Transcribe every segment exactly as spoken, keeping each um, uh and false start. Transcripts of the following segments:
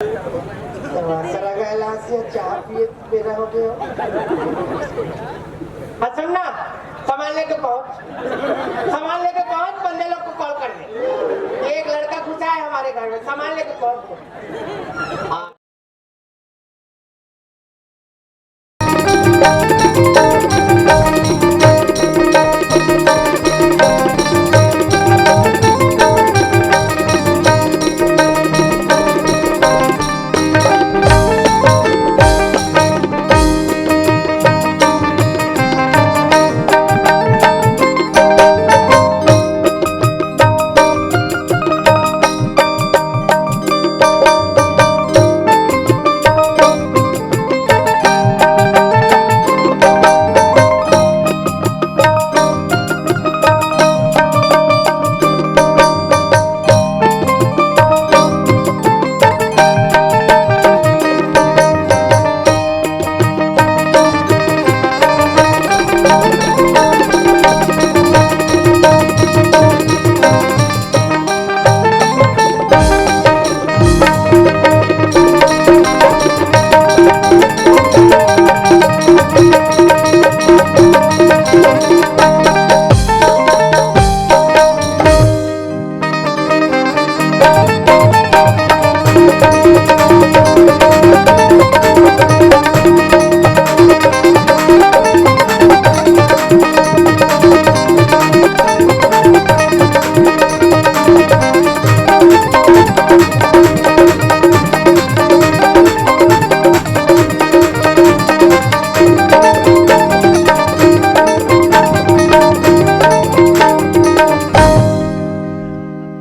चला गया लासिया, चाय पिए मेरा हो गया। हाँ, सुन ना, सामान लेके पहुंच, सामान लेके पहुंच, बंदे लोग को कॉल कर दे। ये एक लड़का घुसा है हमारे घर में, सामान लेके पहुंच। हाँ।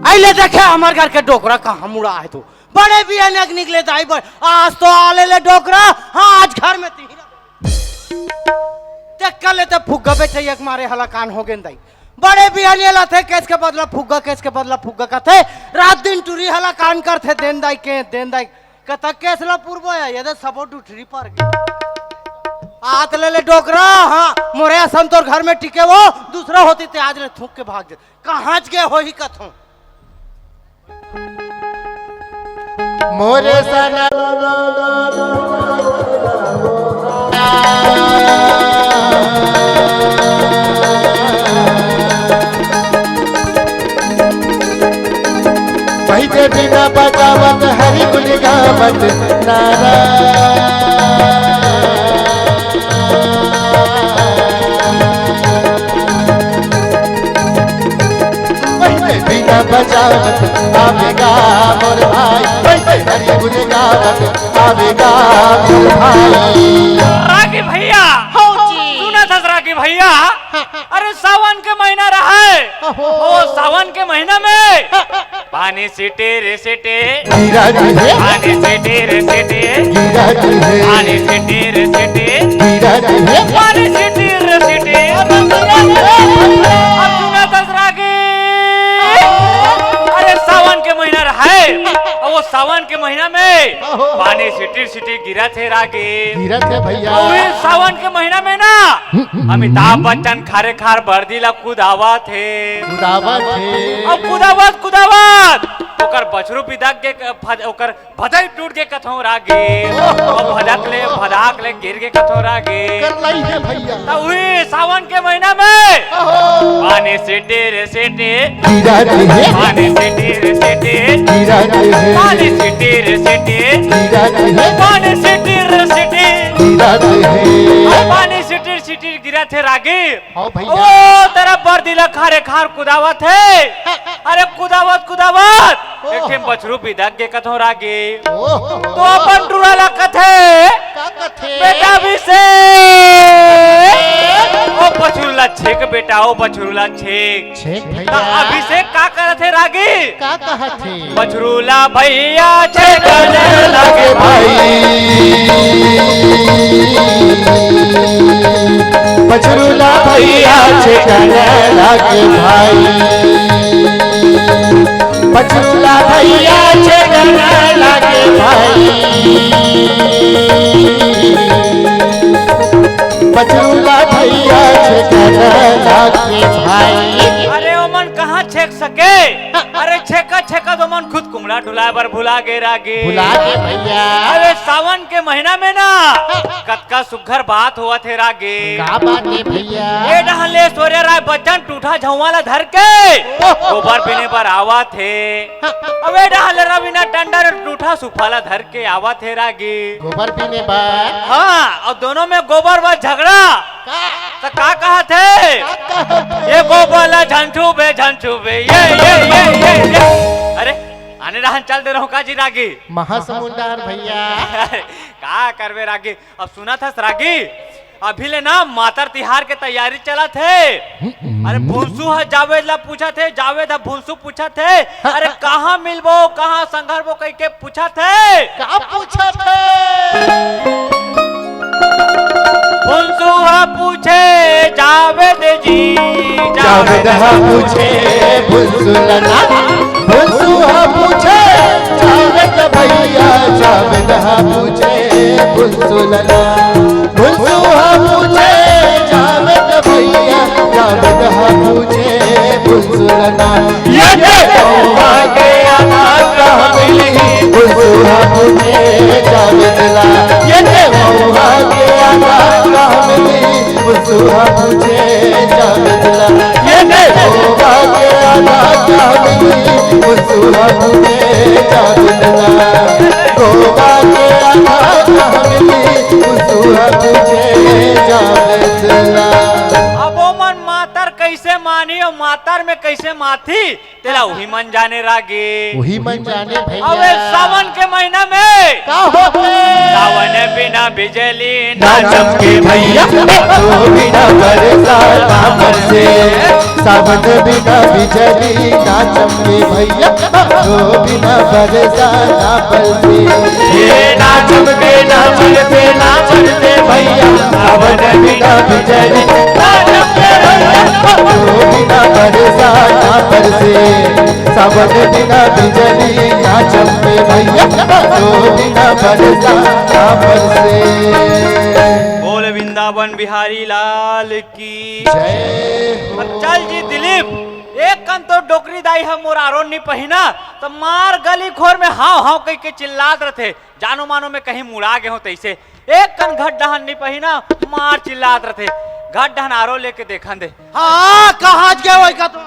अइले देखे हमर घर के डोकरा कहाँ मुड़ा है तू। बड़े बिहान के निकले दाई बड़, आज तो आले ले डोकरा, हाँ आज घर में तिहिरा। ते कल ते फुग्गा बेचे एक मारे हलाकान हो गेन दाई। बड़े बिहान ये लाथे केस के बदला फुग्गा, केस के बदला फुग्गा कथे, रात दिन टूरी हलाकान करथे देन दाई के, देन दाई। कथा केस ला पुरबो है, ये दे सबो डुठरी पर गे। आत ले ले डोकरा, हाँ, मोरे असन तोर घर में टिके वो, दूसरा होती ते आज ले थूक के भाग जे। कहाँ गे होही कथों। मोरे सना बहिते बिना बजावत हरि गुण गावत नारा। बहिते बिना बजावत आवेगा मोर भाई, बहिते हरि गुण गावत आवेगा मोर भाई। रागी भैया, हाँ जी। सुना था रागी भैया, अरे सावन के महीना रहे, ओहो। ओ सावन के महीना में पानी सिटी रे सिटी, गिरा जी है। पानी सिटी रे सिटी, गिरा जी है। पानी सिटी रे सिटी, गिरा जी है। पानी सिटी रे सिटी। अरे गिरा जी है। अब सुना दस रागी, अरे सावन के महीना रहे, और वो सावन के महीना में ओहो। पानी सिटी सिटी गिरा थे रागी। गिरा थे भैया। अरे सावन के महीना में ना हम्म, हम्म। अमिताभ बच्चन खारे खार बर्दी ला कुदावत हे। कुदावत हे। अउ कुदावत, कुदावत ओकर बछरू बिदक गे, भद-, ओकर भदई टूट गे कथों रागी। ओहो। अउ भदक ले, भदाक ले गिर गे कथों रागी। कर लई हे भैया। त उही सावन के महीना में ओहो। पानी सिटी रे सिटी। गिरा रे हे। पानी सिटी रे सिटी। गिरा रे हे। पानी सिटी रे सिटी। गिरा रे हे। पानी सिटी रे सिटी। गिरा रे हे। अउ पानी सिटी सिटी गिरा थे रागी। हाँ भैया। ओ, तेरा बर्दी ला खारे खार कुदावत हे। अरे कुदावत, कुदावत। ओहो। एक ठिन बछरू बिदक गे कथों रागी। ओहो। तो अपन टूरा ला कथे। का कथे? बेटा अभिषेक। ओ बछरू ला छेक बेटा, ओ बछरू ला छेक। छेक त भैया। अभिषेक का करत हे रागी? का कहत हे? बछरू ला भैया छेकने लागे भाई। बछरू ला भैया छेकने लागे भाई। बछरू ला भैया छेकने लागे भाई। बछरू ला भैया छेकने लागे भाई। अरे ओमन कहाँ छेक सके? अरे छेका छेका तो मन खुद कुमड़ा ढुला ढुलाए बर भुला गे रागी। भुला गे भैया। अरे सावन के महीना में ना कतका सुग्घर बात होवत हे रागी। का बात हे भैया? ए डहन ले ऐश्वर्या राय बच्चन टूठा झउवा ला धर के ओहो। गोबर बीने बर आवत हे। अबे डहन ले रवीना टंडन टूठा सुपा ला धर के आवत हे रागी। गोबर बीने बर? हाँ, अउ दोनों में गोबर बर झगड़ा। का? त का कहत हे? का कहत हे? ये गोबर ला झन छूबे, झन छूबे, ये, ये, ये, ये, ये। अरे, आने डहन चल दे रहूं का जी रागी? महासमुंद डहर भैया। का करबे रागी? अब सुनत हस रागी, अभी ले ना मातर तिहार के तैयारी चलत हे। अरे भुंसू ह जावेद ला पूछत हे, जावेद ह भुंसू पूछत हे, अरे कहाँ मिलबो, कहाँ संघरबो कहिके पूछत हे। का पूछत हे? भुंसू ह पूछे जावेद जी, जावेद ह पूछे भुंसू ल ना। भुंसू ह पूछे जावेद भैया, जावेद ह पूछे भुंसू ल ना। भुंसू ह पूछे जावेद भैया, जावेद ह पूछे भुंसू ल ना। ये के महुआ के अनार कहाँ मिलही, भुंसू ह पूछे जावेद ला। ये के महुआ के अनार कहाँ मिलही, भुंसू ह पूछे जावेद ला। ये के महुआ के अनार कहाँ मिलही, भुंसू ह पूछे जावेद ला। गोवा के अनार कहाँ मिलही, भुंसू ह पूछे जावेद ला। अब ओमन मातर कइसे मानही अउ मातर में कइसे मातही, तेला उही मन जाने रागी। उही मन जाने भैया। अबे सावन के महीना में का होथे? सावन बिना बिजली ना चमके भैया, तो बिना बरसा ना बरसे। सावन बिना बिजली ना चमके भैया, तो बिना बरसा ना बरसे। ये ना चमके, ना चमके, ना चमके भैया, सावन बिना बिजली ना चमके भैया, तो बिना बरसा ना बरसे। सावन बिना बिजली ना चमके भैया, तो बिना बरसा ना बरसे। बोल वृंदावन बिहारी लाल की जय हो। चल जी दिलीप, एक कन तो डोकरी दाई ह मोर आरो नी पहिना, त मार गली खोर में हाव हाव कहिके चिल्लात रथे, जानो मानो में कहीं मुड़ा गे हो तइसे। एक कन घट डहन नी पहिना, मार चिल्लात रथे। घट डहन आरो लेके देखन दे। हाँ, कहाँ गे होई का तो?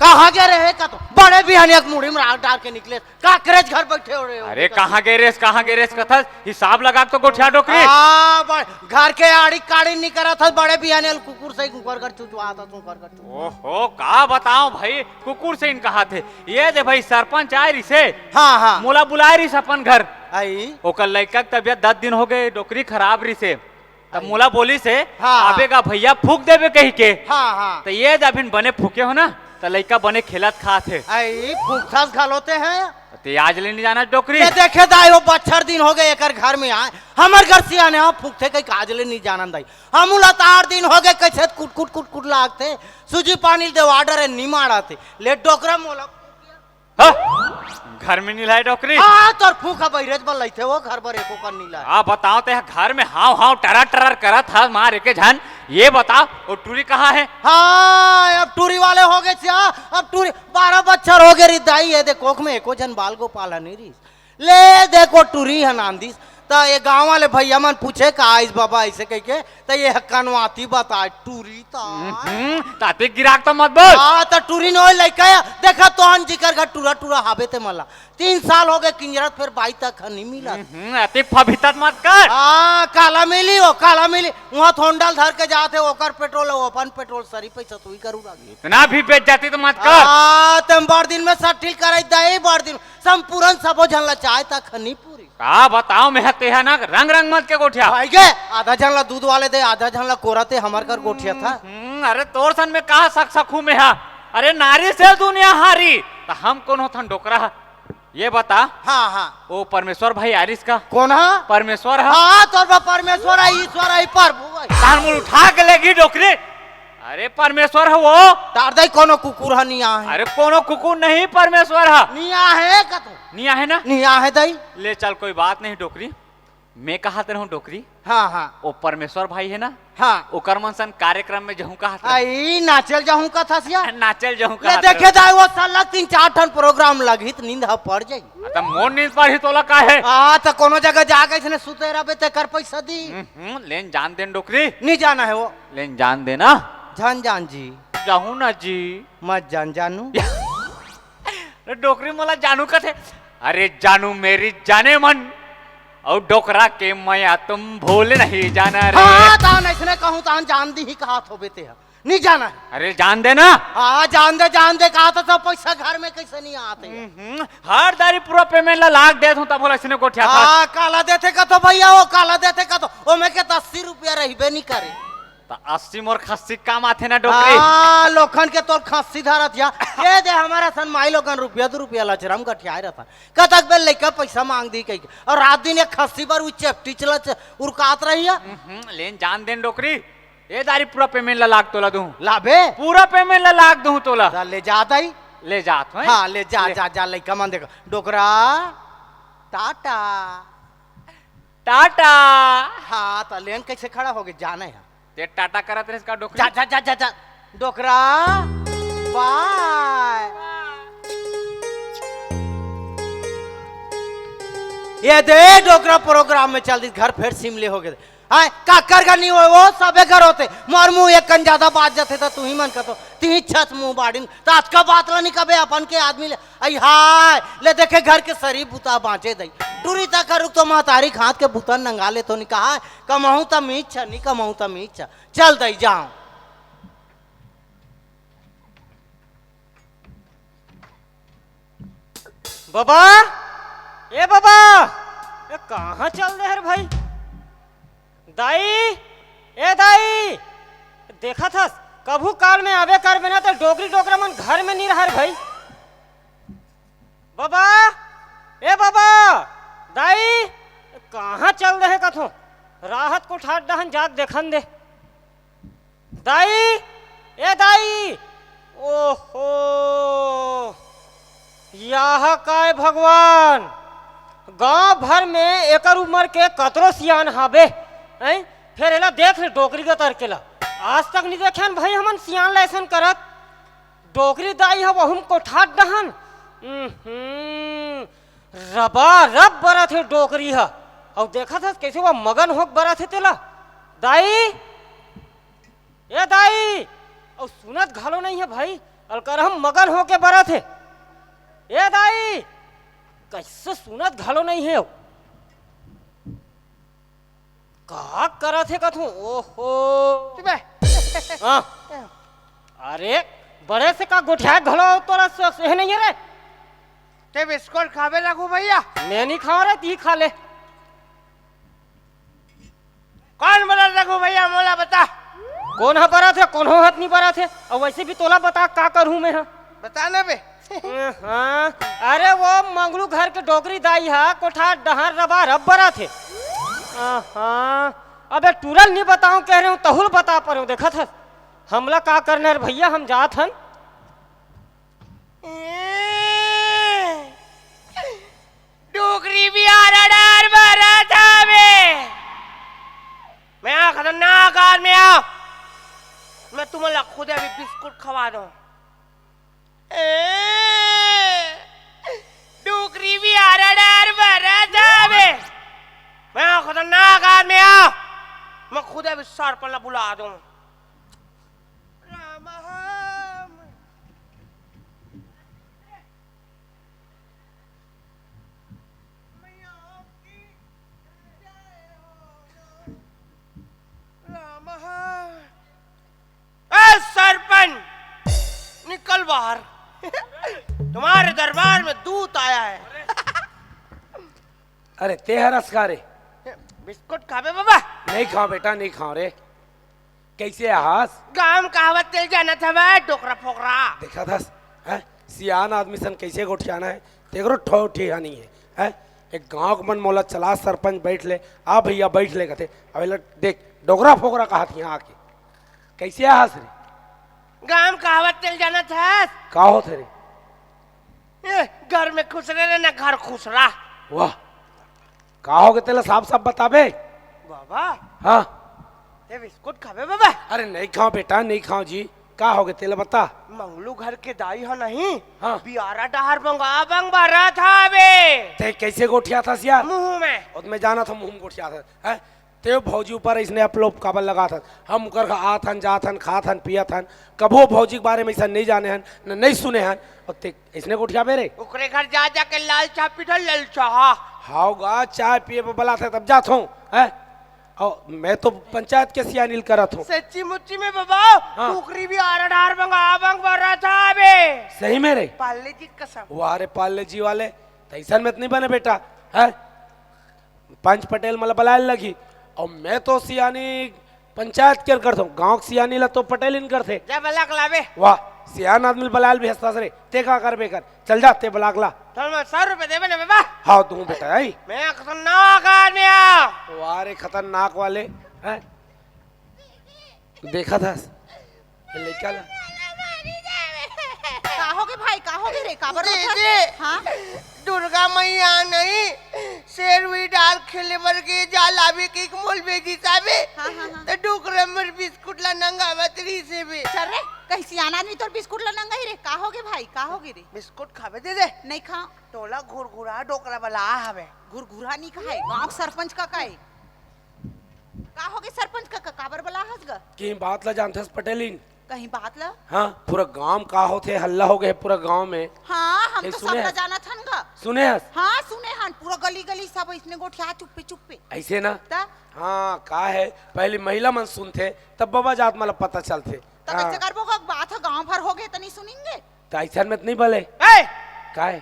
कहाँ गे रहे का तो? बड़े बिहाने एक मुड़ी में राख डार के निकले। काकरेज घर बैठे हो रहे हो। अरे, कहाँ गे रेस, कहाँ गे रेस कथस? हिसाब लगा के तो गोठिया डोकरी। हाँ, ब-, घर के आड़ी काड़ी नी करत हस, बड़े बिहाने कुकुर से कुकर कर चुचवात हस, कुकर कर चुचवात। ओहो, का बताओ भाई, कुकुर से इन कहा थे। ये दे भाई, सरपंच आए रिसे। हाँ, हाँ। मोला बुलाए रिस अपन घर। आई। ओकर लइका के तबियत दस दिन हो गए, डोकरी खराब रिसे। तब आई। मोला बोलिस हे, हाँ, हाँ। "आबे गा भैया, फूंक देबे," कहिके। हाँ, हाँ। त ये दे अभिन बने फूंके हो ना, त लइका बने खेलत खात हे। आई, फूंकथस घलो ते हैं। ते आज ले नी जानस डोकरी। ते देखे दाई हो, बच्छर दिन हो गए एकर घर में आए। हमर घर सियाने हो फूंकथे कहिके आज ले नी जानन दाई। हमू ला त आठ दिन हो गए, कइसे कुट, कुट, कुट, कुट लागथे। सूजी पानी ल देवा डरे नी माड़थे। ले डोकरा मोला हाँ? घर में नी लाए डोकरी? हाँ, तोर फूंक ह बहिरेज बर लइथे वो, घर बर एको कन नी लाए। हाँ, बताओ ते घर में हाव हाव टरर टरर करत ह, मार एके झन। ये बताओ, वो टूरी कहाँ हे? हाँ, अब टूरी वाले हो गए सिया, अब टूरी बारह बच्छर हो गए री दाई, ये दे कोख में एको झन बाल गोपाल ह नी री। ले देखो टूरी ह नांदिस, त ये गांव वाले भैया मन पूछे का आइस बाबा अइसे कहिके, त ये ह कनवाती बताए टूरी त। हम्म, ताते गिराक तो मत बोल। हाँ, त टूरी नोय लइका या, देखा तोहन जिकर घर टूरा टूरा हाबे ते मला। तीन साल हो गए किंजरत, फेर बाई तक ह नी मिला। हम्म, अति फभितत मत कर। हाँ, काला मिली हो, काला मिली। वहाँ थोंडल धर के जात हे, ओकर पेट्रोल, वो अपन पेट्रोल सरी पैसा तू ही करू लागी। इतना भी बेइज्जती तो मत कर। हाँ, तम बड़ दिन में सट्ठिल कराई दे, बड़ दिन संपूरन सबो झन ला चाय तक ह नी पूरी। का बताओ, मैं तेहा ना रंग रंग मत के गोठिया। भाई गे, आधा झन ला दूध वाले दे, आधा झन ला कोरा ते हमर कर गोठिया था। हम्म, अरे तोर सन में का सक सकू में हा? अरे नारी से दुनिया हारी, त हम कौन होथन डोकरा? ये बता। हाँ, हाँ। ओ परमेश्वर भाई आरिस का? कौन हा? परमेश्वर हा? हाँ, तोर बा परमेश्वर है, ईश्वर है, प्रभु है। तार मुड़ उठा के लेगी डोकरी। अरे परमेश्वर ह वो। तार दाई कोनो कुकुर ह निया हे। अरे कोनो कुकुर नहीं, परमेश्वर ह। निया हे का तो? निया हे ना? निया हे दाई। ले चल, कोई बात नहीं डोकरी, मैं कहत रहूं डोकरी, हाँ हाँ ओ परमेश्वर भाई हे ना, हाँ। ओकर मन सन कार्यक्रम में जहूं कहत रहूं। आई नाचल जहूं कथस या। नाचल जहूं ले कहत देखे रहूं। दाई, वो साला तीन चार ठन प्रोग्राम लगही त नींद ह पड़ जाई। त मोर नींद पड़ही तोला का हे? आ त कोनो जगह जाके इसने सुते रहबे, तेकर पैसा दी। हम्म, लेन जान देन डोकरी। नहीं जाना है वो। लेन जान देना। जान जान जी। जाहूं ना जी। मत जान जानू। अरे डोकरी मोला जानू कथे। अरे जानू मेरी जाने मन, और डोकरा के मया तुम भूल नहीं जाना रे। हाँ, तान इसने कहूं तान जान दी ही कहा थो बेटे है। नहीं जाना है। अरे जान देना। हाँ, जान दे, जान दे, कहा तो सब पैसा घर में कैसे नहीं आते हैं। हम्म, हर दारी पूरा पेमेंट ला लाख देत हूं, तब बोला इसने गोठिया था। हाँ, काला देते का तो भैया, वो काला देते का तो, वो में के तो अस्सी रुपया रहिबे नहीं करे। त अस्सी मोर खस्सी काम आथे ना डोकरी। हाँ, लोखन के तोर खस्सी धरत या। ये दे हमारा सन माई लोगन रुपया दो रुपया लचरम गठियाए रहता। कतक बेर लइका पैसा मांग दी कही के। और रात दिन एक खस्सी बर उ चेपटी चलत उरकात रही है। हम्म, लेन जान देन डोकरी। ए दारी पूरा पेमेंट ला लाख तोला दूं। लाबे? पूरा पेमेंट ला लाख दूं तोला। ता ले जा दाई। ले जात हूं। हाँ, ले जा, जा, जा, लइका मन देखो। डोकरा, टाटा। टाटा। हाँ, तो लेन कैसे खड़ा हो गए? जाना है। ते टाटा करत रहे इसका डोकरी। जा, जा, जा, जा, जा। डोकरा, बाय। ये दे डोकरा प्रोग्राम में चल दी, घर फेर सिमले हो गए। हाय, काकर का नहीं होय, वो सबे घर होते। मोर मुंह एक कन ज्यादा बात जाथे त तू ही मन कतो। ती छत मुंह बाड़िन, त आज का बात ला नहीं कबे अपन के आदमी ले। आई हाय, ले देखे घर के सरी बुता बांचे दई। टूरी ता करुक तो महतारी खात के बुता नंगा ले तो नहीं कहा, कमाऊं त मीच छ, नहीं कमाऊं त मीच छ। चल दई जाऊं। बाबा, ए बाबा, ए कहाँ चल दे हर भाई? दाई, ए दाई, देखत हस, कभू काल में आबे करबे ना त डोकरी डोकरा मन घर में नहीं रहर भाई। बाबा, ए बाबा, दाई, कहाँ चल दे हे कथो? राहत कोठार डहन जात देखन दे। दाई, ए दाई, ओहो, यह काय भगवान, गांव भर में एकर उम्र के कतरो सियान हाबे, हैं? फेर एला देख ले डोकरी के तरकेला। आज तक नहीं देखेन भाई हमन सियान ला ऐसन करत। डोकरी दाई ह वहुम कोठार डहन। उहुं, रबा रब बरत हे डोकरी ह। अउ देखत हस कैसे वो मगन होक बरत हे तेला। दाई, ए दाई, अउ सुनत घलो नहीं हे भाई, अलकर हम मगन होके बरत हे। ए दाई, कैसे सुनत घलो नहीं हे। का करत हे कथू? ओहो। चुप बे। हाँ। अरे, बड़े से का गोठिया घलो तोला स-, सहे नहीं है रे। ते बिस्कुट खाबे रघु भैया? मैं नहीं खाओ रे, ती खा ले। कौन बोला रघु भैया, मोला बता। कौन ह बरत हे, कौन हो हत नहीं बरत हे? अउ वैसे भी तोला बता का करूँ मैं ह? बता ना बे। हाँ, अरे वो मंगलू घर के डोकरी दाई ह कोठार डहर रबा रब बरत हे। हाँ, अबे टूरल नहीं बताऊं कह रहे हूँ, तहुल बता परो, देखत हस। हमला का करना है भैया, हम जात हन। डोकरी भी आ रहा डर बरत हवे। मैं आ खतरनाक आदमी आ। मैं तुमला खुदे अभी बिस्कुट खवा दूं। ए, डोकरी भी आ रहा डर बरत हवे। मैं आ खतरनाक आदमी आ। मैं खुदे अभी सरपंच ला बुला दूं। राम हम। मैया आपकी जय हो। राम हम। ए सरपंच, निकल बाहर। तुम्हारे दरबार में दूत आया है। अरे ते हरस का रे? बिस्कुट खाबे बाबा? नहीं खाओ बेटा, नहीं खाओ रे। कैसे आहास? गांव कहावत तेल जाना था बे, डोकरा फोकरा। देखा था, हैं? सियान आदमी सन कैसे गोठियाना है, तेकरो ठो ठिया नहीं है, हैं? एक गांव के मन मोला चला सरपंच बैठ ले, आ भैया बैठ ले कहते, अब एला देख डोकरा फोकरा कहा थी आके। कैसे आहास रे? गांव कहावत तेल जाना था। का होत रे? ए, घर में खुश रहे ना घर खुसरा। वाह, का होगे तेला साफ साफ बताबे? बाबा, हाँ। ते बिस्कुट खाबे बाबा? अरे नहीं खाओ बेटा, नहीं खाओ जी। का होगे तेला बता। मंगलू घर के दाई ह नहीं, हाँ। बियारा डहार बंगा बंग बरत हावे। ते कैसे गोठियाथस या? मुंह में। ओ त मैं जानत हंव मुंह में गोठियाथस, हैं? ते भौजी ऊपर इसने अपलोप काबर लगाथस? हम ओकर घर आथन, जाथन, खाथन, पियथन, कभू भौजी के बारे में अइसन नहीं जाने हन, न नहीं सुने हन, अउ ते इसने गोठियाबे रे? ओकरे घर जा जाके लाल चाह पीथन, लाल चाह। हाव गा, चाय पिए बर बलाथे तब जाथों, हैं? अउ मैं तो पंचायत के सियानिल करत हंव। सच्ची मुच्ची में बाबा, हाँ। कुकरी बियारा डहार बंगा बंग बरत हावे। सही में रे? पाले जी कसम। वाह रे पाले जी वाले, त अइसन में त नहीं बने बेटा, हैं? पंच पटेल मन ला बलाए ल लगही। अउ मैं तो सियानी पंचायत के करथंव, गांव के सियानी ला तो पटेलिन करथे। जा बला के लाबे। वाह, सियान आदमी ला बलाए ल भेजथस रे, ते का करबे कर, चल जा ते बला के ला। तोला मैं सौ रुपया देबे ना बाबा। हाव, दूं बेटा, आई। मैं खतरनाक आदमी हंव। वाह रे खतरनाक वाले, हैं? देखथस, ये लइका ला। का होगे भाई, का होगे रे, काबर दीदी, रोथस? हाँ? दुर्गा मैया नहीं, शेर उई डाल खेले बर गे, जा लाबे कहिके मोला भेजिस हावे। हाँ, हाँ, हाँ। त डोकरा मोर बिस्कुट ला नंगावत रहिस हे बे। चल रे, कहीं सियान आदमी तोर बिस्कुट ला नंगाही रे, का होगे भाई, का होगे रे? बिस्कुट खाबे दीदी? नहीं खांव। तोला घुरघुरा डोकरा बलाय हावे। घुरघुरा नहीं कहाय, गांव के सरपंच कका हे। का होगे सरपंच कका, काबर बलाय हस गा? कहीं बात ला जानथस पटेलिन? कहीं बात ला? हाँ, पूरा गांव में का होथे, हल्ला होगे हे पूरा गांव में। हाँ, हम तो सब ला जानत हन गा। सुने हस? हाँ, सुने हन, पूरा गली गली सब इसने गोठिया चुप्पे चुप्पे। अइसे ना? त? हाँ, का हे, पहली महिला मन सुनथे, तब बबा जात मन ला पता चलथे। त हाँ। कइसे करबो गा, बात ह गांव भर होगे त नहीं सुनिन गे? त अइसन में त नहीं बले। ए! काय?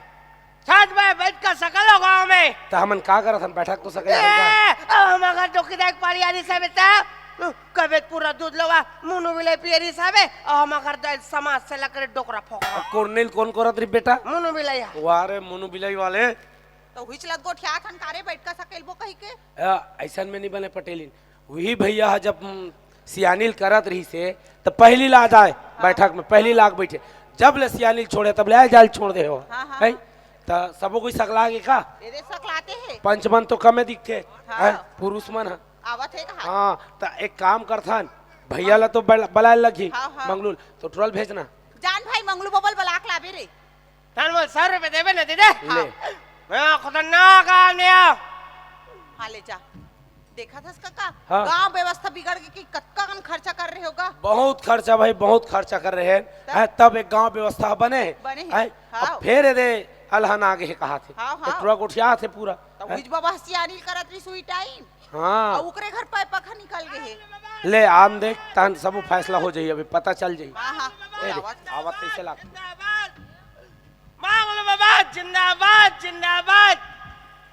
छत में बैठ के सकल हो गांव में। त हमन का करत हन, बैठक तो सकल हन का? ए, अब हम अगर डोकी दाई के पारी आनी सबे त, कबे पूरा दूध लोगा, मुनु बिलाई पियरी सबे, अब हम अगर दाई समाज से लकड़े डोकरा फोकरा। अब कोरनेल कोन कोरत रही बेटा? मुनु बिलाई। वाह रे, मुनु बिलाई वाले। त उहीच लत गोठियाथन का रे, बैठ के सकेलबो कहिके? अ, अइसन में नहीं बने पटेलिन। उही भैया ह जब, उम, सियानिल करत रहिस हे, त पहली ला आ जाए हाँ। बैठक में, पहली ला आके बैठे। जब ले सियानिल छोड़े, तब ले आए जाल छोड़ दे हो। हाँ, हाँ, हैं? हाँ। त सबो कोई सकला गे का? एदे सकलाते हे। पंच मन तो कमे दिखथे, हाँ। हैं? पुरुष मन ह। आवत हे कहा? हाँ, त एक काम करथन, भैया ला तो बल-, बलाए लगही, हाँ, हाँ। मंगलू ल, तो टुरा ल भेजना। जान भाई, मंगलू बबा ल बला के लाबे रे। तन मोला सौ रुपया देबे ना दीदी? ले। हाँ। मैं खतरनाक आदमी हंव। हाँ, ले जा। देखत हस कका, हाँ। गांव व्यवस्था बिगड़ गे कि कतका कन खर्चा कर रहे हो गा? बहुत खर्चा भाई, बहुत खर्चा कर रहे हैं। तब? हैं, तब एक गांव व्यवस्था बने हे। बने हे। हैं? हाँ। अब फेर एदे अलहन आगे हे कहाथे। हाँ, हाँ। टुरा गोठियाथे पूरा। त हैं? उहीच बबा सियानिल करत रहिस उही टाइम। हाँ। अउ ओकरे घर पैपक ह निकल गे हे। ले आन दे, तहन सबो फैसला हो जाही, अभी पता चल जाही। हाँ, हाँ। ए रे, आवत। आवत कइसे लाग? जिंदाबाद। मंगलू बबा जिंदाबाद, जिंदाबाद।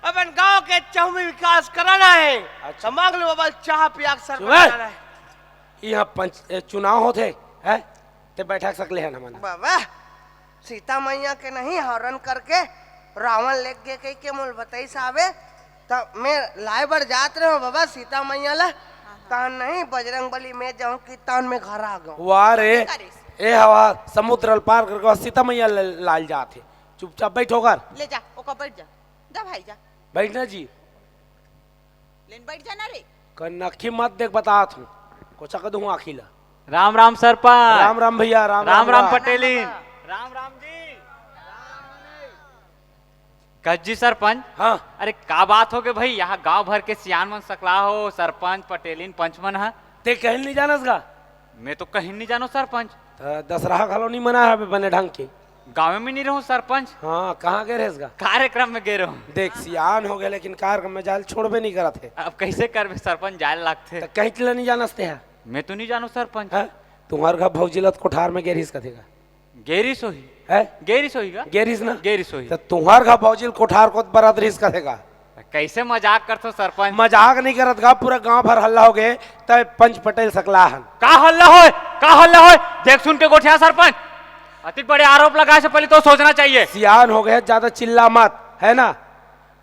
अपन गांव के चहुमुखी विकास कराना हे। अच्छा। त मंगलू बबा ल चाह पिया के सरपंच सुबह बनाना हे। इहाँ पंच, ए, चुनाव होथे, हैं? ते बैठक सकले हन हमन। बाबा, सीता मैया के नहीं हरण करके रावण लेग गे कहिके मोला बताइस हावे, त मैं लाए बर जात रहेंव बाबा सीता मैया ला। हाँ, हाँ। तहन नहीं बजरंग बली में जाऊं कि तहन मैं घर आ गऊं। वाह रे, का करिस? ए हवा समुद्र ल पार करके सीता मैया ल-, लाल जात हे। चुपचाप बैठ ओकर। ले जा, ओकर बैठ जा। जा भाई जा। बैठ ना जी। लेन बैठ जा ना रे। कनखी मत देख, बतात हूँ, कोचा कर दूँ आँखी ला। राम राम सरपंच। राम राम भैया, राम राम राम राम राम। पटेलिन। राम राम जी। कस जी सरपंच। हाँ। अरे का बात होगे भाई, यहाँ गांव भर के सियान मन सकला हो, सरपंच, पटेलिन, पंच मन ह। ते कहीं नहीं जानस गा? मैं तो कहीं नहीं जानो सरपंच। त दसरहा घलो नहीं मनाए हवे बने ढंग के। गाँव में नहीं रहूं सरपंच। हाँ, कहाँ गे रहेस गा? कार्यक्रम में गे रहूं। देख, सियान होगे, लेकिन कार्यक्रम में जाए ल छोड़बे नहीं करत हे। अब कइसे करबे सरपंच, जाए ल लागथे। त कहीं ला नहीं जानस ते हा? मैं तो नहीं जानों सरपंच। हाँ? तुम्हर घर भौजी ला त कोठार में गे रहिस कथे गा। गे रहिस होही। हैं? गे रहिस होही गा? गे रहिस ना? गे रहिस होही। त तुम्हर घर भौजी ल कोठार कोत बरत रहिस कथे गा। कइसे मजाक करथो सरपंच? मजाक नहीं करत गा, पूरा गांव भर हल्ला होगे, तैं पंच पटेल सकला हन। का हल्ला होय? का हल्ला होय? देख सुन के गोठिया सरपंच, अतिक बड़े आरोप लगाए से पहले तो सोचना चाहिए। सियान होगे, ज्यादा चिल्ला मत, है ना?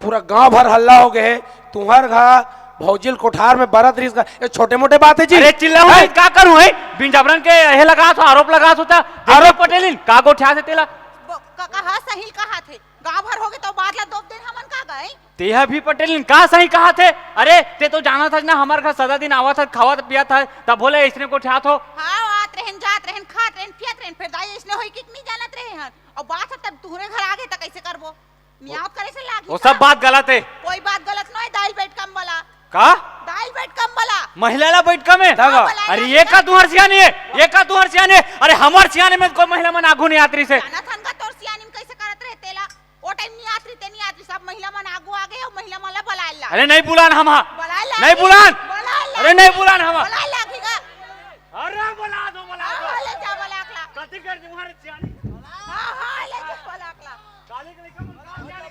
पूरा गांव भर हल्ला होगे हे, तुम्हर घर भौजी ल कोठार में बरत रहिस गा, ये छोटे मोटे बात हे जी? अरे चिल्लाहूं हैं? नहीं, का करूं है? बिन जबरन के ये लगाथो, आरोप लगाथो त। आरोप पटेलिन, का गोठियाथे तेला? ब-, का, का, हाँ, सही कहाथे। गांव भर होगे त बात ला दोब देन हमन का गा? तेहा भी पटेलिन का सही कहा थे? अरे, ते तो जानत हस ना, हमर घर सदा दिन आवत हस, खावत पियत हस, तब बोले इसने गोठियात हो। हाँ, आत रहन, जात रहन, खात रहन, पियत रहन, फिर दाई इसने होई कि नहीं जानत रहे हन। और बात है तब तुहरे घर आगे त कैसे करबो? मियाव करे से लागी वो का? सब बात गलत है। कोई बात गलत नहीं, दाई ल बैठ कम वाला। का? दाई ल बैठ कम वाला। महिला ला बैठ कम है? हाँ, वाला अरे, ये का तुहर सियानी है? ये का तुहर सियानी है? अरे, हमर सियानी में कोई महिला मन आगू नहीं आत रहिसे। जाना थन का तोर सियानी में कैसे करत रहे तेला? ओ टाइम नहीं आत रही, ते नहीं आत रही, सब महिला मन आगू आ गए, और महिला मन ला बलाए ला। अरे, नहीं बुलान हम, हाँ। बलाए ला। नहीं बुलान। बलाए ला। अरे, नहीं बुलान हम, हाँ। बलाए ला, ठीक है? अरे, बुला दो, बुला हाँ, दो। हाँ, ले जा, बलाए ला। कथी कर दे, वहाँ रे सियानी। हाँ, हाँ, ले जा, बलाए ला। काली के लेकर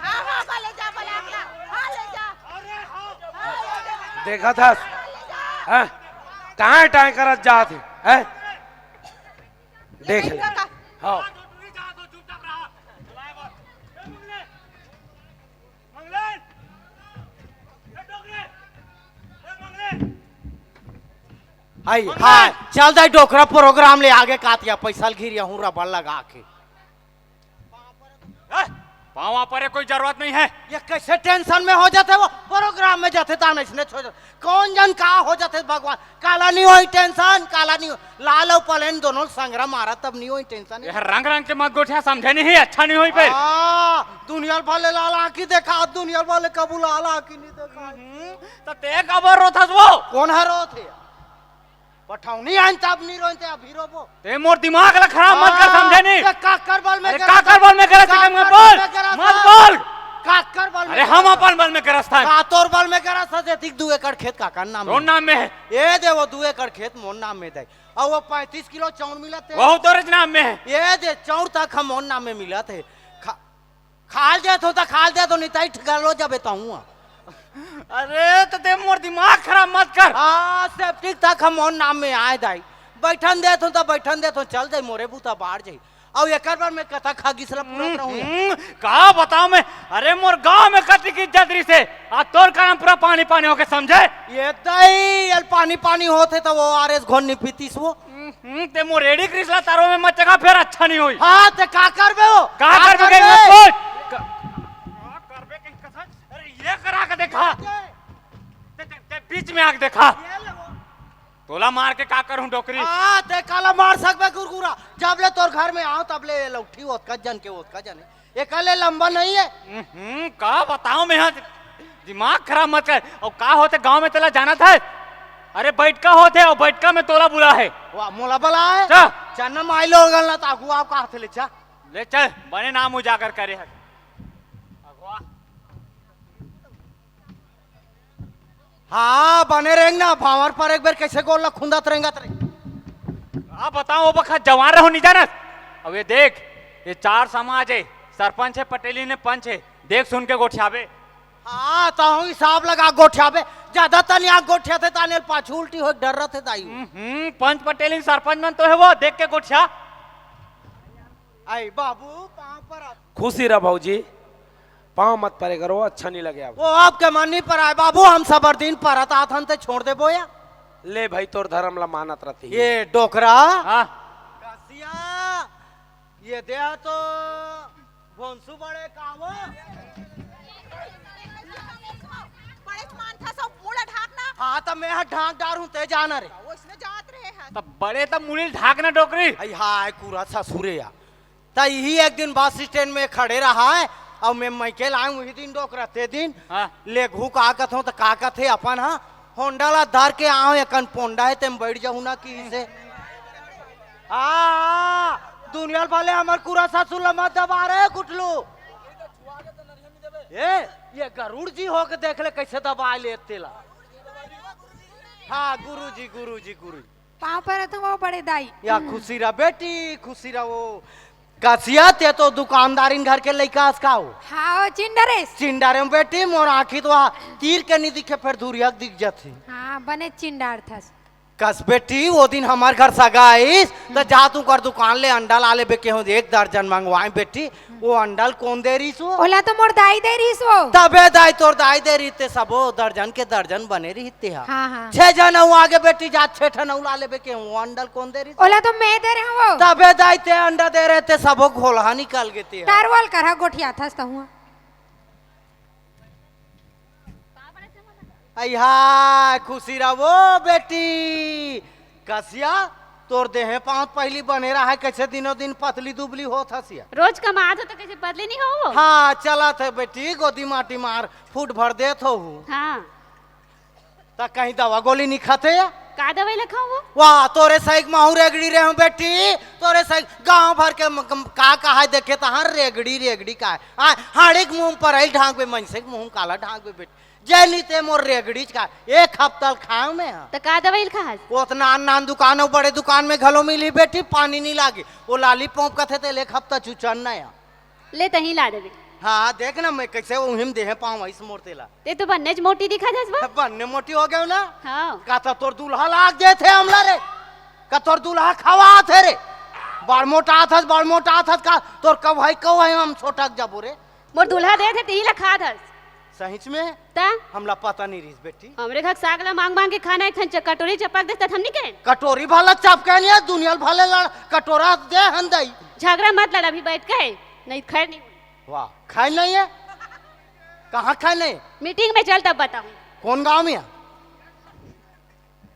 हाँ, हाँ, बा ले जा, बलाए ला। हाँ, ले जा। अरे, हाँ। हाँ, ले जा। देखा था? हाँ, ले जा। हाँ? टाँय, टाँय करत जात है, हैं? देख ले। हाँ। आई, हाय, चल दाई डोकरा प्रोग्राम ले आगे कातिया, पैसा ल घिरिया हूँ रबड़ लगा के। हैं? पाँव परे कोई जरूरत नहीं है। ये कैसे टेंशन में हो जाते वो? प्रोग्राम में जाते तान इसने छोड़। कौन जन का हो जाते भगवान? काला नहीं होई टेंशन, काला नहीं हो। लाल और पलेन दोनों संग्रह मारा तब नहीं होई टेंशन। ये रंग रंग के मत गोठिया, समझे नहीं, अच्छा नहीं होई फिर। हाँ, दुनिया भले लाल आँखी देखा, दुनिया भले कबू लाल आँखी नहीं देखा। हम्म, तो ते काबर रोथस वो? कौन है रोथे? पठौनी आइन तब नहीं रोइन ते अभी रोबो। ते मोर दिमाग ला खराब मत कर, हाँ, समझे नहीं? ते काकर बल में अरे गरस काकर बल में गरस काकर है, बल बोल, में गरस मत है। बोल। काकर बल में अरे हम गरस अपन बल में गरस था। का तोर बल में गरस है, देख दू एकड़ खेत काकर नाम कौन में? नाम में है? ए दे वो दू एकड़ खेत मोर नाम में दे। और वो पैंतीस किलो चाउर मिलत है। वो तोरे नाम में है। ए दे चाउर तक हम मोर नाम में मिलत है। खा, खाल देत हो त खाल देत हो, नहीं त इठ गलो जबे तहुआ। अरे, त ते मोर दिमाग खराब मत कर। हाँ, सेप्टिक तक हम मोर नाम में आए दाई। बैठन देत हो त बैठन देत हो, चल जाई मोरे बूता बाढ़ जाई। अउ एकर बर मैं कथा खा गिसला पूरा हम्म, रहूं। हम्म, का बताओ मैं, अरे मोर गांव में कति की इज्जत रहिसे, आ तोर कारण पूरा पानी पानी होके समझे। ये दाई, यल पानी पानी होथे त वो आरएस घोल नहीं पीतीस वो। हम्म, ते मोर एड़ी क्रिसला तारो में मत चका, फिर अच्छा नहीं होई। हाँ, ते का करबे वो? का का करबे करबे? के मत बोल। का, का करबे के कसम? अरे ये करा के देखा। ते, ते, ते बीच में आके देखा। ये ले वो। तोला मार के का करूं डोकरी? हाँ, ते काला मार सकबे गुरगुरा। जब ले तोर घर में आओ तब ले ये लौठी ओतका जन के ओतका जने। एकले लंबा नहीं है। हम्म, का बताओ मैं, यहाँ दिमाग खराब मत कर। और का होथे गांव में तेला जानत है? अरे बैठका होथे और बैठका में तोला बुला है। वाह, मोला बुला है? चा। चन्ना माई लोगन ला ताकू आप कहा थे ले चा। ले चल, बने नाम उजागर करे है। अगवा। हाँ, बने रहेंग ना, भांवर पर एक बेर कैसे गोल ला खुंदत रहेंगत रहे। आप बताओ, वो बखत जवान रहो, नहीं जानत? अब ये देख, ये चार समाज है, सरपंच है, पटेली ने पंच है, देख सुन के गोठियाबे। हाँ, तहूँ हिसाब लगा गोठियाबे, ज्यादा तनिया गोठिया थे, ताने पाछू उल्टी हो डर रहे थे दाई। हम्म, हम्म, पंच पटेली सरपंच मन तो है वो, देख के गोठिया। आई बाबू, पाँव पर आ। खुशी रह भौजी, पाँव मत परे करो, अच्छा नहीं लगे अब। वो आपके मन नहीं पर आए बाबू, हम सबर दिन परत आथन ते छोड़ दे बोया। ले भाई, तोर धर्म ला मानत रहती। ये डोकरा। हाँ। कसिया, ये दे तो भोंसू बड़े का वो। बड़े मान था सब मुंह ढांकना। हाँ, तो मैं हाथ ढांक डार हूँ, ते जाना रे। वो इसने जात रहे हैं। तब बड़े तब मुड़ी ढांकना डोकरी। आई हाय, कूरा ससुरे या। त इही एक दिन बस स्टैंड में खड़े रहा है, अउ मैं मइके लाए उही दिन डोकरा ते दिन। हाँ। लेघू का कथों त का कथे अपन, हाँ, होंडा ला धर के आओ, एकन पोंडा है, तेम बैठ जाहू ना कि इसे। हाँ, दुनिया वाले हमर कूरा ससुर ला मत दबा रे गुटलू। ए, ये गरुड़ जी होके देख ले कैसे दबा ले तेला। हाँ, गुरु जी, गुरु जी, गुरु जी। पाँव परत हूँ वो बड़े दाई। या खुशी रह बेटी, खुशी रह वो। कसिया, ते तो दुकानदारिन घर के लइका अस का हो? हाँ, वो चिंडरेस। चिंडारे में बेटी, मोर आँखी तो आ तीर के नहीं दिखे, फिर धुरिया के दिख जाथे। हाँ, बने चिंडार थस। कस बेटी, वो दिन हमर घर सगा आइस, त जात उकर दुकान ले अंडा ला लेबे के हो, एक दर्जन मंगवाए बेटी। वो अंडा ल कोन दे रहिस वो? ओला तो मोर दाई दे रहिस वो। तबे दाई, तोर दाई दे रहिस ते सबो दर्जन के दर्जन बने रहिस ते हा। हाँ, हाँ। छह जन अउ आगे बेटी जात छह ठन अउ ला लेबे के वो अंडा ल कोन दे रहिस? ओला तो मैं दे रहे हूँ वो। तबे दाई ते अंडा दे रहे ते सबो घोलहा निकल गे ते हा। तारवल करहा गोठिया थस तहुआ। अइहा, खुशी रहो बेटी। कसिया, तोर देहे पाँव पहिली बने रहा है, कैसे दिनों दिन पतली दुबली होत हसिया? रोज कमात हो तो कैसे पतली नहीं हो? हाँ, चलत है बेटी, गोदी माटी मार फूट भर देत हो। हाँ। त कहीं दवा गोली नहीं खाते या? का दवाई ला खाऊं वो? वाह, तोरे सही महूं रेगड़ी रहे हूँ बेटी, तोरे सही गांव भर के म-, म-, का कहा है देखे तहां रेगड़ी, रेगड़ी का है? आ, हाड़े के मुंह पर आई ढांक बे, मनसे के मुंह काला ढांक बे बेटी। जे नी ते मोर रेगड़ी का, एक हफ्ता ल खाऊं मैं, हाँ। त का दवाई ल खास? ओतना नान नान दुकान अउ बड़े दुकान में घलो मिली बेटी, पानी नहीं लागी। वो लाली पोंप कथे ते ले एक हफ्ता चुचन ना या। ले तहीं ला देबे। हाँ, देख ना, मैं कैसे उहिम देहे पाँव आइस मोर तेला। ते तो बन्नेच मोटी दिखत हस बा। बन्ने मोटी हो गयो ना? हाँ। का त तोर दूल्हा लाग जे थे हमला रे? का तोर दूल्हा खवात हे रे? बड़ मोटात हस, बड़ मोटात हस का? तोर कब है, कब है हम छोटक जाबो रे? मोर दूल्हा दे थे, तिही ला खात हस। सहिच में? त? हमला पता नहीं रहिस बेटी। हमरे घर साग ला मांग मांग के खाना, एक ठन च-, कटोरी चपक देस त हम नहीं कहेन। कटोरी भला चपके नहीं है, दुनिया भले लड़, कटोरा दे हन दई। झगड़ा मत लड़, अभी बैठ के है, नहीं खैर नहीं। वाह, खाए नहीं है? कहाँ खाए नहीं? मीटिंग में चल तब बताऊं। कौन गांव में है?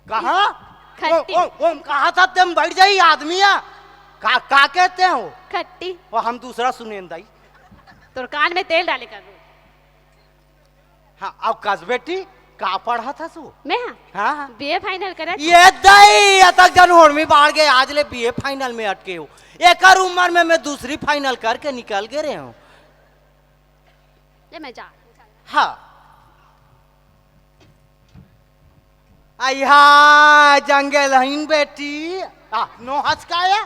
कहाँ? खट्टी। ओ, ओ, ओ, कहाँ था तेम बैठ जाई आदमी है? का, का कहते हो? खट्टी। वो हम दूसरा सुनेन दाई। तोर कान में तेल डाले कर। हाँ, अब कस बेटी, का पढ़त हस वो? मैं? हाँ, हाँ। बीए फाइनल करत। ये दई, अतक जन होड़मी बाढ़ गए, आज ले बीए फाइनल में अटके हो। एकर उम्र में मैं दूसरी फाइनल करके निकल गए रहे हूँ। ले मैं जा। हाँ। अइहा, जंगल हईन बेटी। आ, नो हचकाया?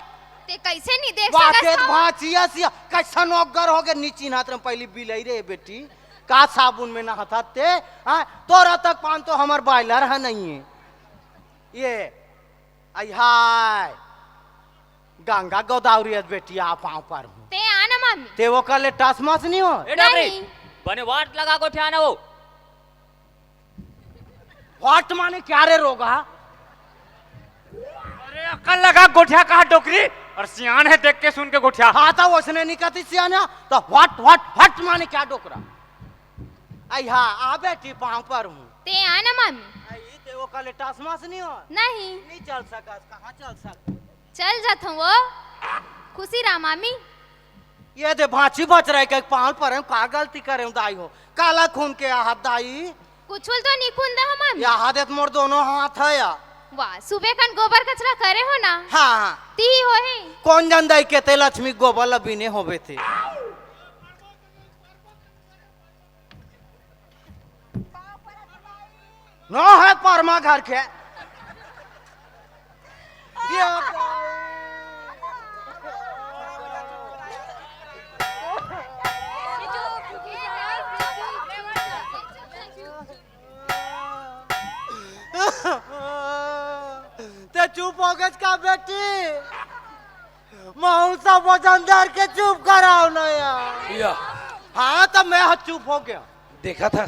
ते कैसे नहीं देख वाह, सकस ते हव? भांचिया सिया, कैसन ओग्गर हो गए, नी चिन्हत रहे, पहली बिलई रे बेटी। का साबुन में नहाथस ते? हाँ, तोरा तक पान तो हमर बॉयलर है नहीं है। ये, अइहा, गंगा गोदावरी अस बेटी, आ पाँव पर हूँ। ते आ ना मामी। ते वो कर ले टस मस नहीं हो। ए डबरी, नहीं। बने वाट लगा गोठिया ना वो। वाट माने क्या रे रोगा? अरे अकल लगा गोठिया कहा डोकरी, और सियान है देख के सुन के गोठिया। हाँ, तो उसने नहीं कहती सियाना, तो वाट, वाट, वाट माने क्या डोकरा? अइहा, आ बेटी पाँव पर हूँ। ते आ ना मामी। आई, ते वो कर ले टस मस नहीं हो। नहीं। नहीं चल सकस, कहाँ चल सकस? चल जात हूँ वो। खुशी रहा मामी। ये दे भांची बच रहे के पाँव पर हूँ, का गलती करे हूँ दाई हो? काला खून के आहत दाई। कुछुल तो नहीं खून दे हो मामी। या हाथ मोर दोनों हाथ है या। वाह, सुबह कन गोबर कचरा करे हो ना? हाँ, हाँ। ती हो ही। कौन जन दाई के ते लक्ष्मी गोबर ला बीने होबे थे। नो है परमा घर के। ये ते चुप हो गए का बेटी? महू सब वजनदार के चुप कराओ ना यार। या। हाँ, तो मैं ह चुप हो गया। देखा था,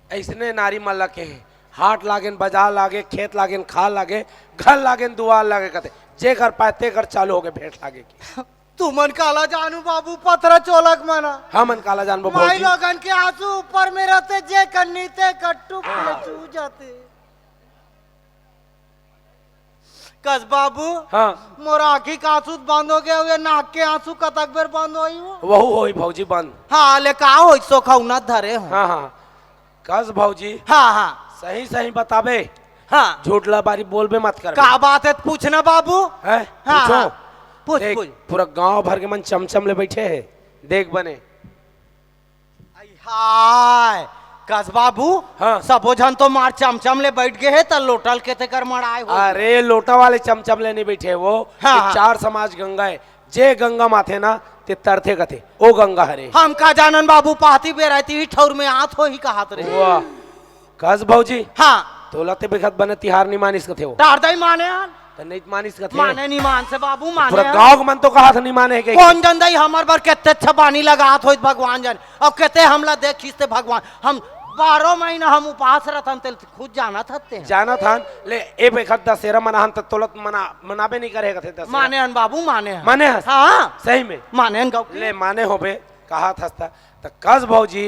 ऐसने नारी मन ला कहे, हाट लागेन, बाजार लागे, खेत लागेन, खाल लागे, घर लागेन, दुआर लागे, कहते, जे कर पाए ते कर चालू हो गए भेंट लागे की। तुमन काला जानू बाबू, पथरा चोलक मना। हमन काला जानबो माई भौजी। लोगन के आंसू ऊपर में रहते, जे कर नीते कर टुक में चू जाते। कस बाबू, हाँ। मोर आँखी के आंसू बंद हो गए हुए, नाक के आंसू कतक बेर बंद होई हो? वहू होई भौजी बंद। हाँ, ले का होई, सोखौना धरे हो। हाँ, हाँ। कस भौजी। हाँ, हाँ। सही, सही बताबे। हाँ। झूठ लबारी बोलबे मत करबे। का बात है, पूछना बाबू। हैं? हाँ, पूछो। हाँ। पूछ, देख, पूछ। पूरा गांव भर के मन चमचम ले बैठे है। देख बने। आई हाय, कस बाबू, हाँ। सबो झन तो मार चमचम ले बैठ गए हे, त लोटा ल केते कर मड़ाए हो? अरे, लोटा वाले चमचम ले नहीं बैठे वो, हाँ, ये हाँ। चार समाज गंगा है, जे गंगा माथे ना, ते तरथे कथे, ओ गंगा हरे। हम का जानन बाबू, पाती बेराती ही ठौर में आत हो ही कहात रहे। वाह, कस भौजी, हाँ। तोला ते बेखत बने तिहार नहीं मानिस कथे वो। डार दई माने आन। त नहीं मानिस कथे। माने नहीं मान से बाबू, माने पूरा ह। गांव के मन तो कहा था नहीं माने है कहीं। कौन जन दई हमर बर केते अच्छा बानी लगात होइत भगवान जाने। अउ केते हमला देखिस ते भगवान। हम बारह महीना हम उपास रहथन, तेल खुद जानत हते। जानत हन, ले ए बेखत दसेरा मनाहन त तोलत मना, मनाबे नहीं करे कथे दसेरा। माने हन बाबू, माने हन। माने हस? हाँ। सही में? माने हन गौ। ले माने होबे, कहा था त, त कस भौजी,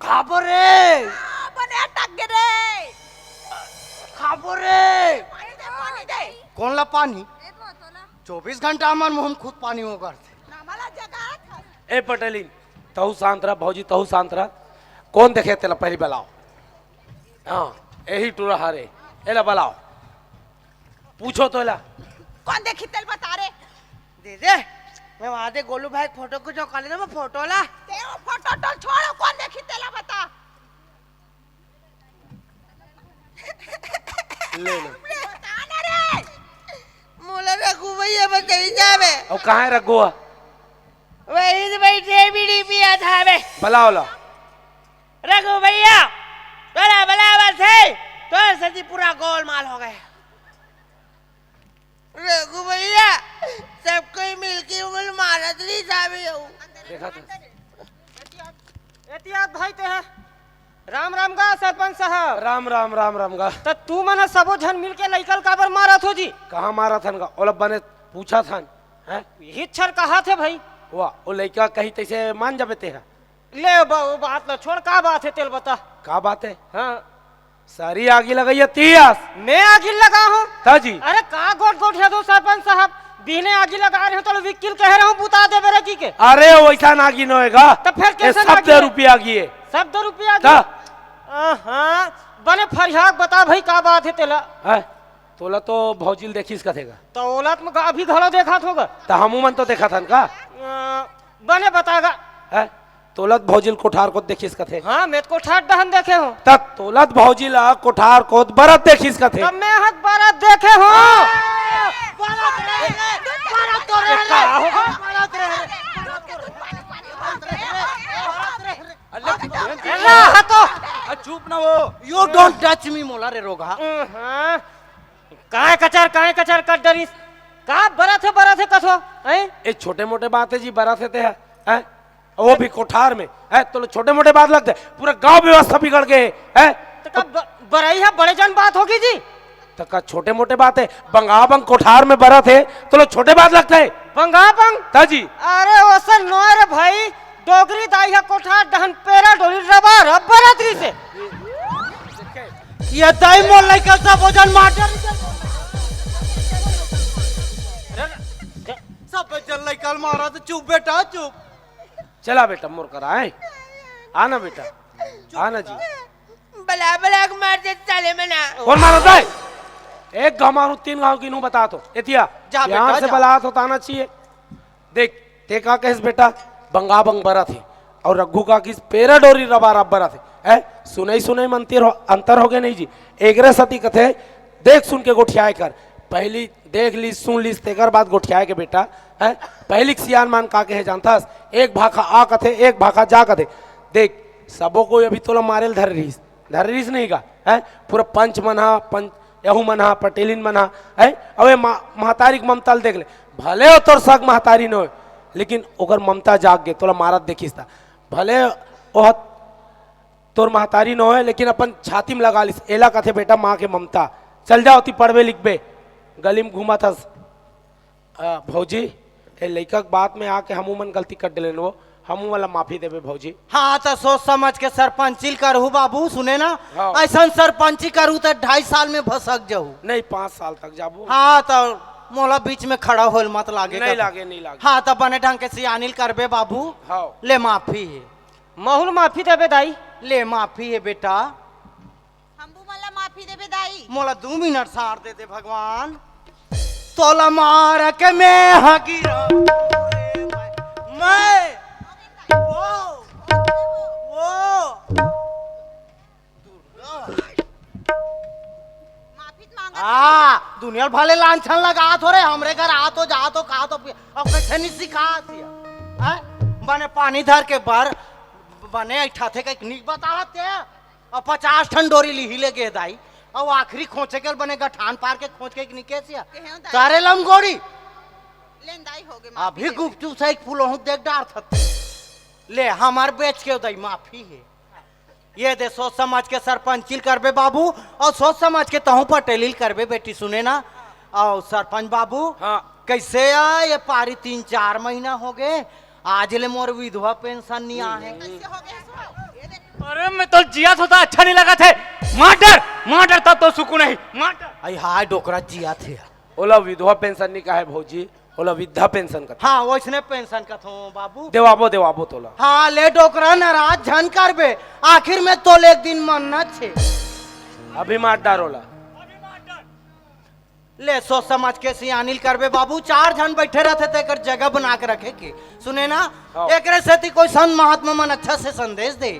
खाबो रे। आ, बने अटक गे रे। खाबो रे। पानी दे, पानी दे। कौन ला पानी? चौबीस घंटा हमर मुंह में खुद पानी ओगरथे। नामला जगा था। ए पटेलिन, तहू शांत रह भौजी, तहू शांत रह। कौन देखे तेला पहली बलाओ। हाँ, यही टूरा हरे, एला बलाओ। पूछो तो एला। कौन देखी तेल बता रे? दे दे। मैं वहां दे गोलू भाई के फोटो को जो काले ना वो फोटो ला। ते वो फोटो टोटल छोड़, कोन देखी तेला बता। ले ले। बता ना रे। मोला रघु भैया बताई जावे। अउ कहाँ हे रघु? वही से बैठे बीड़ी पिया था बे। बलाओ ला। रघु भैया, तोला बलावत हे, तोर सेती पूरा गोलमाल हो गया। रघु भैया, सब कोई मिलके उंगल मारत रही जावे हो। देखा था। एतियात भाई ते ह। राम राम गा सरपंच साहब। राम राम, राम राम गा। त तू मन ह सबो झन मिलके लइका ल काबर मारत हो जी? कहाँ मारत हन गा? ओला बने पूछत हन, हैं? यही छर कहा थे भाई। वाह, ओ लइका कही तैसे मान जाबे ते ह। ले बा-, वो बात ल छोड़, का बात हे तेल बता। का बात हे? हाँ। सारी आगी लगाई हे तियास। मैं आगी लगा हूँ? ता जी। अरे का गोठ गोठ हे दो सरपंच साहब, बिहने आगी लगा रहे हो तो विक्किल कह रहे हो बुता देबे रे की के। अरे वैसा ना आगी नोएगा। तो फिर ये कैसे सब आगी दो है? रुपया आगी हे। सब दो रुपया आगी? ता। हाँ, बने फरियाक बता भाई का बात हे तेला। हैं? तोला तो भौजी ल देखिस कथे गा। तो ओला तो मैं अभी घलो देखत होगा। त हमू मन तो देखत हन का? अ, बने बता गा। हैं? तोला तो भौजी ल कोठार कोत देखिस कथे। हाँ, मैं तो कोठार डहन देखे हूँ। त तोला तो भौजी ल कोठार कोत बरत देखिस कथे। तब मैं हक बरत देखे हूँ। बरत रहे रे, बरत तो रहे रे, का हो? बरत रहे रे, बरत तो रहे रे, बरत रहे रे, बरत रहे रे। अल्लाह की बहन। अल्लाह तो। आ, चुप ना हो। You don't touch me, मोला रे रोगहा। हाँ। काय कचर, काय कचर कर डरिस? का बरत हे, बरत हे कथो, हैं? ए, छोटे मोटे बात हे जी, बरत हे ते ह, हैं? वो भी कोठार में, हैं? तो लो छोटे मोटे बात लगथे, पूरा गांव व्यवस्था बिगड़ गे हे, हैं? त का ब-, बरई ह बड़े जन बात होगी जी? त का छोटे मोटे बात हे, बंगा बंग कोठार में बरत हे, तो लो छोटे बात लगथे। बंगा बंग? ता जी। अरे ओसन नोय रे भाई, डोगरी दाई ह कोठार डहन पेरा डोरी रबा रब बरत रहिसे। ये दाई मोर लइका सब वजन मार डर। सब वजन लइका मारा तो चुप बेटा, चुप। चला बेटा, मोर करा आए। आना बेटा, आना जी। बला बला के मार दे साले मना। कौन मारा था? एक घाव मारू, तीन घाव गिनू बता तो। एतिया, जा ध्यान बेटा, से जा। बला तो ताना चाहिए। देख, ते का कहेस बेटा, बंगा बंग बरत हे, अउ रघु का किस पेरा डोरी रबा रब बरत हे, हैं? सुनई सुनई म अंतर हो, अंतर हो गे नहीं जी। एकरे सेती कथे, देख सुन के गोठियाए कर, पहली देख लीस, सुन लीस, तेकर बाद गोठियाए के बेटा, हैं? पहली के सियान मन का कहे जानथस, एक भाखा आ कथे, एक भाखा जा कथे। देख, सबो कोई अभी तोला मारे ल धर रहिस, धर रहिस नहीं का, हैं? पूरा पंच मन हा, पंच, यहू मन हा, पटेलिन मन हा, हैं? अबे मा-, महतारी के ममता ल देख ले, भले ओ तोर सग महतारी नोय, लेकिन ओकर ममता जाग गे, तोला मारत देखिस त। भले ओह तोर महतारी नोय, लेकिन अपन छाती म लगा लिस, एला कथे बेटा माँ के ममता। चल जा ओती पढ़बे लिखबे, गली म घूमत हस। अ, भौजी, ए लइका के बात में आके हमू मन गलती कर डलेन वो, हमू मन ला माफी देबे भौजी। हाँ, त सोच समझ के सरपंची ल करहू बाबू, सुने ना? हाँ। अइसन सरपंची करहू त ढाई साल में भसक जहू। नहीं, पाँच साल तक जाबू। हाँ, त मोला बीच में खड़ा होल मत लागे नहीं कभू। लागे, नहीं लागे। हाँ, त बने ढंग के सियानी ल करबे बाबू। हाँ। ले माफी हे। महू ल माफी देबे दाई। ले माफी हे बेटा। हमू मन ला माफी देबे दाई। मोला दू मिनट सार दे दे भगवान। तोला मार के मैं ह गिरा। मैं। ओ। ओ। दुर्गा। माफी त मांगत आ, दुनिया भले लांछन लगा थो रे, हमरे घर आ तो जा तो का तो अब कैसे नहीं सिखा दिया। हैं? बने पानी धर के बर, बने ऐठा थे कहीं नहीं बताते। अउ पचास ठन डोरी लिही ले गे दाई, अउ आखिरी खोंचे के बने गठान पार के खोंच के निकेसिया। केहेंव दाई। का रे लमगोड़ी? लेन दाई हो गे, माफी अभी दे दे। गुपचुप से एक फूलोहू देख डार थत। ले, हमार बेच के दाई माफी हे। ये दे सोच समझ के सरपंची ल करबे बाबू, अउ सोच समझ के तहूँ पटेली ल करबे बेटी, सुने ना? अउ सरपंच बाबू, हाँ। कैसे आ, ये पारी तीन चार महीना हो गे, आज ले मोर विधवा पेंशन नहीं आहे। कैसे हो गया सो? ये देख। अरे मैं तो जिया होता अच्छा नहीं लगा थे। मार डर, मार डर तब तो सुकून है। मार डर। आई हाय डोकरा जिया थे। ओला विधवा पेंशन नहीं कहे भौजी, ओला वृद्धा पेंशन कथे। हाँ, वैसने पेंशन कथो बाबू। देवाबो, देवाबो तोला। हाँ, ले डोकरा नाराज झन करबे, आखिर में तोले एक दिन मरना छे। अभी मार डार ओला। ले, सोच समझ के सियानी ल करबे बाबू, चार झन बैठे रहिथे त एकर जगह बना के रखे के। सुने ना, हाँ। एकरे सेती कोई संत महात्मा मन अच्छा से संदेश दे,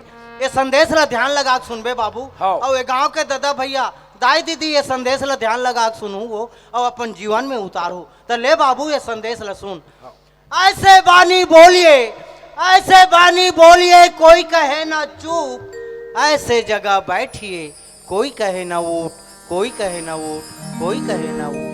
ये संदेश ला ध्यान लगा के सुनबे बाबू। हाँ। अउ ये गांव के दादा भैया, दाई दीदी, ये संदेश ला ध्यान लगा के सुनहू हो अउ अपन जीवन में उतारहू। त ले बाबू, ये संदेश ला सुन। ऐसे बानी बोलिए, ऐसे बानी बोलिए, कोई कहे ना चुप, ऐसे जगह बैठिए, कोई कहे ना उठ, कोई कहे ना उठ, कोई कहे ना उठ।